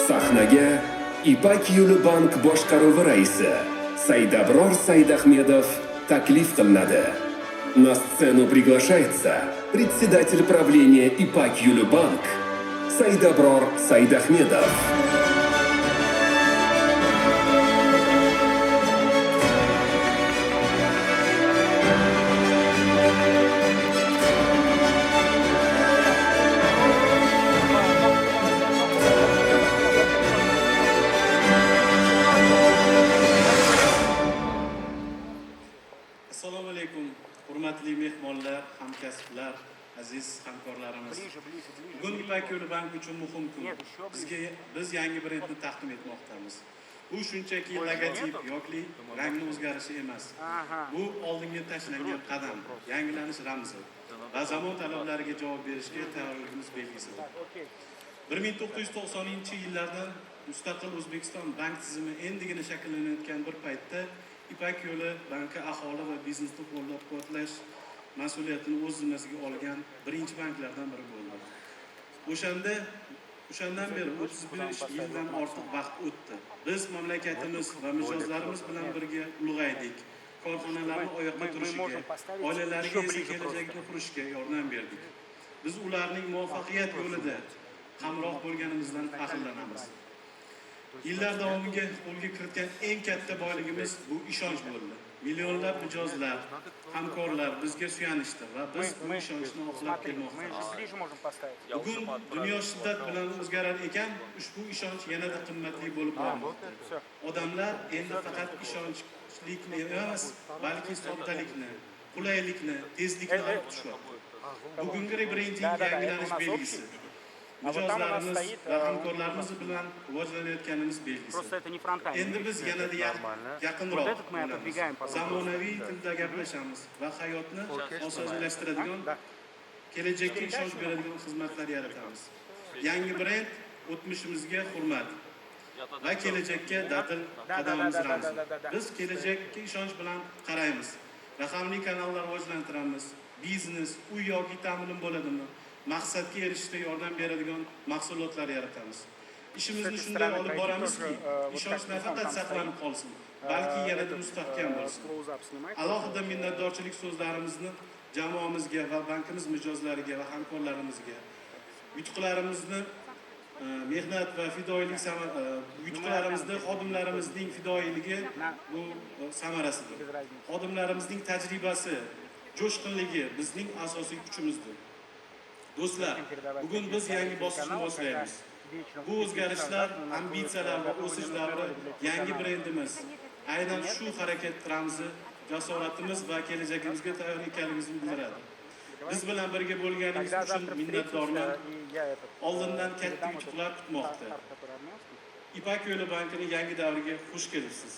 Sahnaga Ipak Yo'li Bank boshqaruvi raisi Saidabror Saidahmedov taklif qilinadi. На сцену приглашается председатель правления Ipak Yo'li Bank Saidabror Saidahmedov. Assalomu alaykum, hurmatli mehmonlar, hamkasblar, aziz hamkorlarimiz. Ближе, ближе, ближе. Bugun Ipak Yo'li bank uchun muhim kun. Нет, еще ближе. Bizga biz yangi brendni taqdim etmoqdamiz. Bu shunchaki logotip yoki rangni o'zgarishi emas. Ага. Bu oldinga tashlangan qadam, yangilanish ramzi va zamon talablariga javob berishga tayyorligimiz belgisidir. Так, окей. 1990-yillardan mustaqil O'zbekiston bank tizimi endigina shakllanayotgan bir paytda Ipak Yo'li banki aholi va biznesni qo'llab-quvvatlash mas'uliyatini o'z zimmasiga olgan birinchi banklardan biri bo'ldi. O'shandan beri 35 yildan ortiq vaqt o'tdi. Biz mamlakatimiz va mijozlarimiz bilan birga ulg'aydik. Korxonalarni oyoqqa Мы turishiga, можем поставить oilalarga еще esa ближе kelajakni qurishga yordam berdik. Biz ularning muvaffaqiyat yo'lida hamroh bo'lganimizdan faxrlanamiz. Yillar davomiga qo'lga kiritgan eng katta boyligimiz bu ishonch bo'ldi. Millionlab mijozlar, hamkorlar bizga suyanishdi va biz Мы, bu мы, ishonchni oqlab смотри, мы kelmoqdamiz. же ближе можем поставить. Bugun dunyo shiddat bilan o'zgarar ekan, ushbu ishonch yanada qimmatli bo'lib bormoqda. Все. Odamlar endi faqat ishonchlikni emas, balki soddalikni, qulaylikni, tezlikni ham kutishyapti. Bugungi rebrending Да-да-да, это у yangilanish нас belgisi. общий. А вот там у нас Mijozlarimiz стоит, va hamkorlarimiz bilan rivojlanayotganimiz belgisi. Просто это не фронтальный. Endi biz yanada yaqinroq Вот этот мы bo'lamiz. отодвигаем потом. Zamonaviy tilda gaplashamiz va hayotni osonlashtiradigan, Да. kelajakka ishonch beradigan xizmatlar yaratamiz. Yangi brend o'tmishimizga hurmat va kelajakka dadil qadamimiz Да, да, да, ramzi. да, да, да. Biz kelajakka ishonch bilan qaraymiz. Raqamli kanallar rivojlantiramiz. Biznes, uy yoki ta'minim bo'ladimi? Maqsadga erishishda yordam beradigan mahsulotlar yaratamiz. Ishimizni С этой shunday стороны olib пройди boramizki, тоже, вот ishonch как телефон nafaqat там saqlanib стоит. qolsin, balki yanada Этот, mustahkam bo'lsin. Close-up снимай. Alohida minnatdorchilik so'zlarimizni jamoamizga va bankimiz mijozlariga va hamkorlarimizga, yutuqlarimizni mehnat va fidoyilik yutuqlarimizni xodimlarimizning fidoyiligi bu samarasidir. Без разницы. Xodimlarimizning tajribasi, jo'shqinligi bizning asosiy kuchimizdir. Do'stlar, Зачем передавать bugun biz на yangi bosqichni канал, boshlaymiz. когда вечером Bu в 5 часов o'zgarishlar, завтра у нас будет, ambitsiyalar va готовлено o'sish новый davri ролик для yangi телеканала. brendimiz. Aynan shu harakat ramzi jasoratimiz va kelajagimizga tayyor ekanligimizni bildiradi. Biz bilan birga bo'lganingiz Тогда uchun завтра minnatdorman. встретимся, и я этот, Oldindan katta передам этот yutuqlar kutmoqda. старт, который армянский. Ipak Yo'li bankining yangi davriga xush kelibsiz.